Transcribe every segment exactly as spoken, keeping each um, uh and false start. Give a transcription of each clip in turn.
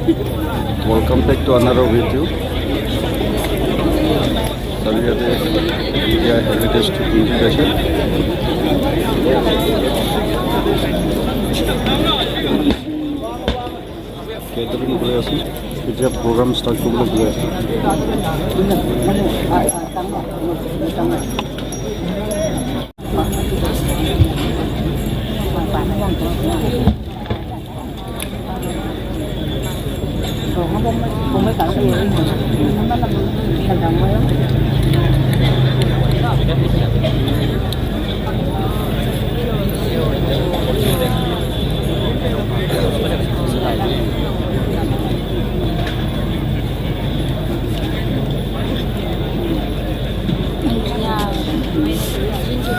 Welcome back to another video. Sariate India Heritage Trip Invitation. Catering করে আছি। এতিয়া programme start কৰিবলৈ গৈ আছোঁ।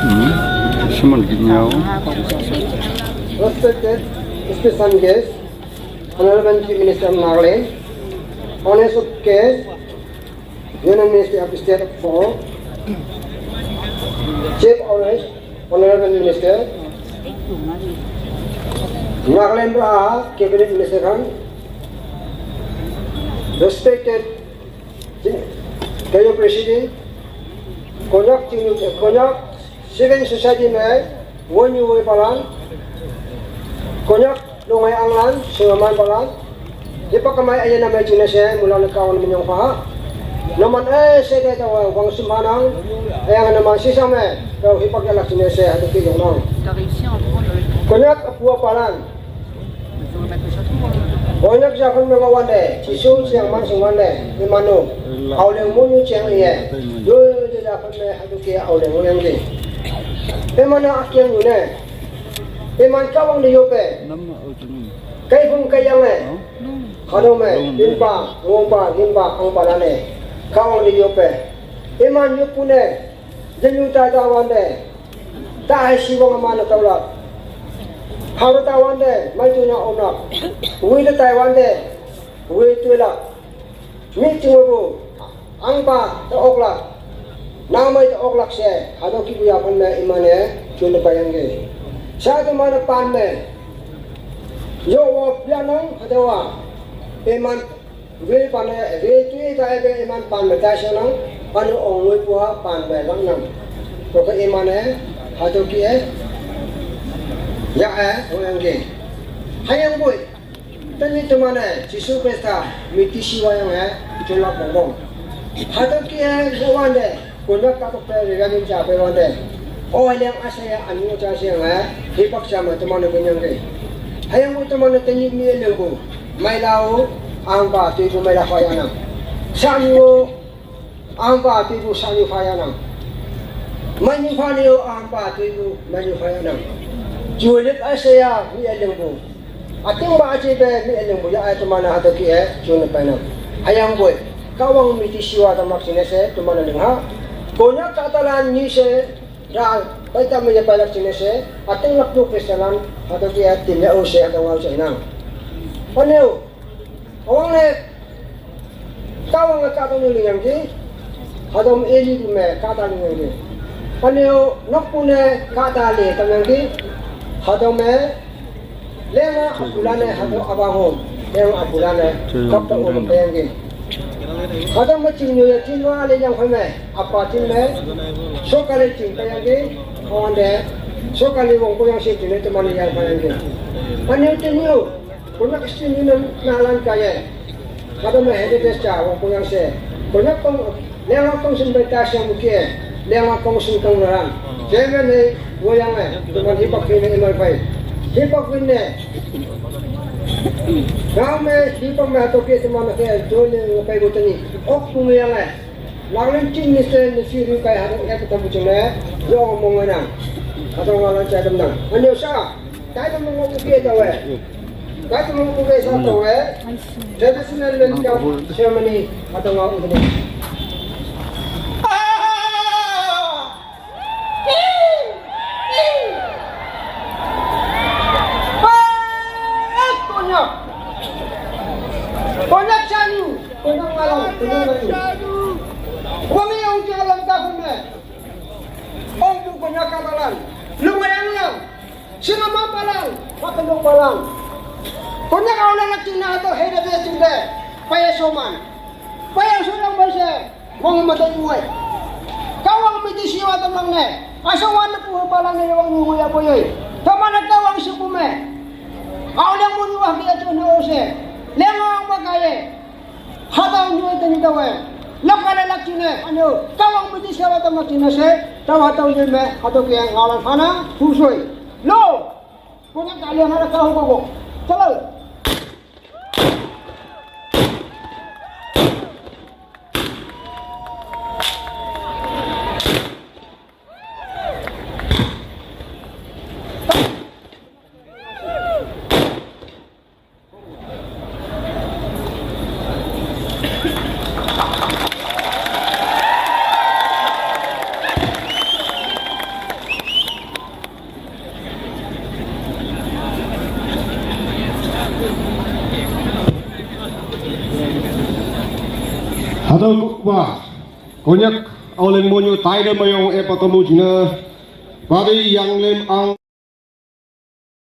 Hmm, কিছুমান গীত গাওঁ। Respected special guest, Honorable Chief Minister of Nagaland, Honorable Guest, Union Ministry of State for Chief Honorable, Honorable Minister, Nagaland Bra Cabinet Minister kan, respected Kayo President, Konyak Civil, Konyak Civil Society me, wonyu woi palan, Konyak Lungai Anglan, Sungaman palan, hipak kamai ayan namai chinese, mula lekawan menyong paha. Naman eh sede tawa wang sumhanang, ayang naman sisame, tau hipak yalak chinese, hadu ki yongnang. Konyak apua palan, Konyak jakun menga wande, Jisu siang man sing wande, imanu. Auleng munyu siang iye. Yo, yo jakun me hadu ki auleng munyu di. Imanu akyang yune. Iman kawang di yope. Kai pung kayang eh. Kado me, limpa, ngompa, limpa, angpa lane. Kawang di yope. Iman yupune. Jenyu tai tawande. Tai siwang amana taulak. Haru tawande, mai tunya onak. Wui de taiwande, wui tuilak. Mi chingobu, angpa ta oklak. Namai ta oklak se, hado ki buya pan me imane, chun payangge. Sa tu mana pan me. Yo wo pianang, hadawa. Iman Wei pan e, wei tui ta e be iman pan me ta siang nang, pan ong wei pua pan me lang nang. Ko ke iman e, hado ki e, ya e, o yang ke. Hayang bui, tani teman e, Jisu Krista, mi tisi wayang e, jolak bongbong. Hado ki e, ya wan de, Konyak katok pe regamin cha pe wande. O hayang asaya anyu cha siang eh. Hipak cha ma teman ne kenyang ke. Hayang bu teman ne tenyik mi lengbu. Mai lau angpa tuibu mai la faya nang. Sanyu angpa tuibu sanyu faya nang. Manyu fani o angpa tuibu manyu faya nang. Julik asaya mi lengbu. Ating ba aji be mi eling bu ya ai teman hado ki e chun pai nang. Hayang bui. Kawang mi ti siwa tamak sine se teman ling ha. Konyak katalan ni se da bai tam ya pai lak sine se. Ating lak tu Kristianan hado ki e tim ya o se hado ngau se nang. Paneu. Awang le Kawang ka tong ling yang ki, hadom eli me ka ta ling yang ki. Paneo nokpu ne ka ta le tong yang ki, hadom me lenga apula ne hadom abang hom, lenga apula ne kap ta um yang ki. Hadom me chinyo ya chinyo ale yang phai me, apa chin me, sokale chin pa yang ki, kawan de, sokale wong ko yang se chin ne teman yang pa yang ki. Paneo chinyo, Konyak Christian Union nalan kaya. Kada me heritage cha wong Konyak se. Konyak kong lenga kong sin bai ta siang mukie. Lenga kong sin kong naran. Jeme ne woyang eh. Teman hipak kene imal pai. Hipak kene. Gaon me hipak me hatoke teman ke jole pai botani. Ok kung yang eh. Nagaland Chief Minister ni si ri kai hadang ya ketemu cene, yo ngomong nang. Hadang ngalan cai dem nang. Anyo sa, kai dem ngomong ke tawe. Kai dem ngomong ke sa tawe. Traditional welcome ceremony hadang ngau ini. Konyak. Konyak sanu. Konyak malam. Konyak malam. Wami yang jalan tahun me. Ong bu Konyak katalan. Lumayan lang. Sina mapalang. Makan dong palang. Konyak aoleng lak jingne hatüo hei te jingne. Paya shoman. Paya shoman pei she. Wang me tai uwe. Kahwang me ti shiwa tamang ne. Asho wan pu palan ne wang nyu ya poyoi. Teman-e Kahwang shepu me. Aoleng monyu wa ke jun o she. Leng wang pa kaiye. Hatüo nyoi te nyitawe. Lak kale lak jingne. Ano. Kahwang me ti shiwa tamang jingne she. Taowa hatüo nyoi me. Hatüo ke ngaolan hana. Pu shoi. Lo. Konyak kalian ada kau koko. Chalo. Hatüo kukpa, Konyak Aoleng monyu taite meyong epa tomu jingne, pati yanglem ang